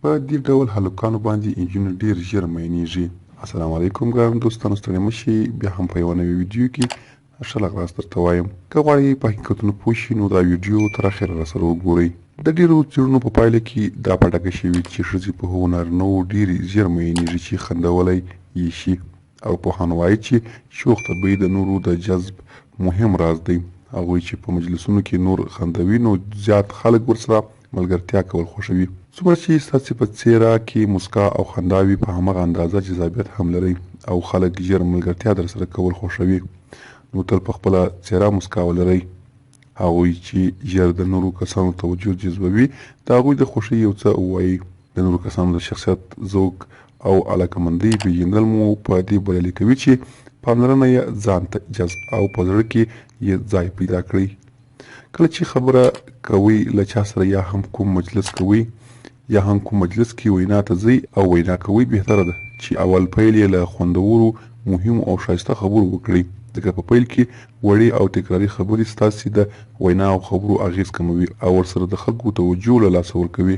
په دې ډول هلکانو باندې انجونې ډېر ژر مئینېږي. السلام علیکم ګرانو دوستانو ستړي مه شئ بیا هم په یوه نوې ویډیو کې ښه راغلاست درته وایم. که غواړئ په حقیقتونو پوه شئ نو دا ویډیو تر اخره راسره وګورئ. د ډېرو څېړنو په پایله کې دا په ډاګه شوې چې ښځې په هغو نارینه وو ډېرې ژر مئینېږي چې خندولی یې شي. ارواپوهان وايي چې شوخ طبعي د نورو د جذب مهم راز دی. هغوی چې په مجلسونو کې نور خندوي نو زیات خلک ورسره ملګرتیا کول خوښوي. څومره چې ستاسې په څېره کې موسکا او خندا وي په همغه اندازه جذابیت هم لرئ او خلک ژر ملګرتیا درسره کول خوښوي. نو تل په خپله څېره موسکا ولرئ. هغوی چې ژر د نورو کسانو توجه جذبوي د هغوی د خوښۍ یو څه ووایئ. د نورو کسانو د شخصیت، ذوق او علاقمندۍ پېژندل مو په دې بریالي کوي چې پاملرنه یې ځان ته جذب او په زړه کې یې ځای پیدا کړئ. کله چې خبره کوئ له چا سره یا هم کوم مجلس کوئ یا هم کوم مجلس کې وینا ته ځئ او وینا کوئ بهتره ده چې اول پیل یې له خوندورو، مهمو او ښایسته خبرو وکړئ ځکه په پیل کې وړې او تکراري خبرې ستاسې د وینا او خبرو اغېز کموي او ورسره د خلکو توجه له لاسه ورکوي.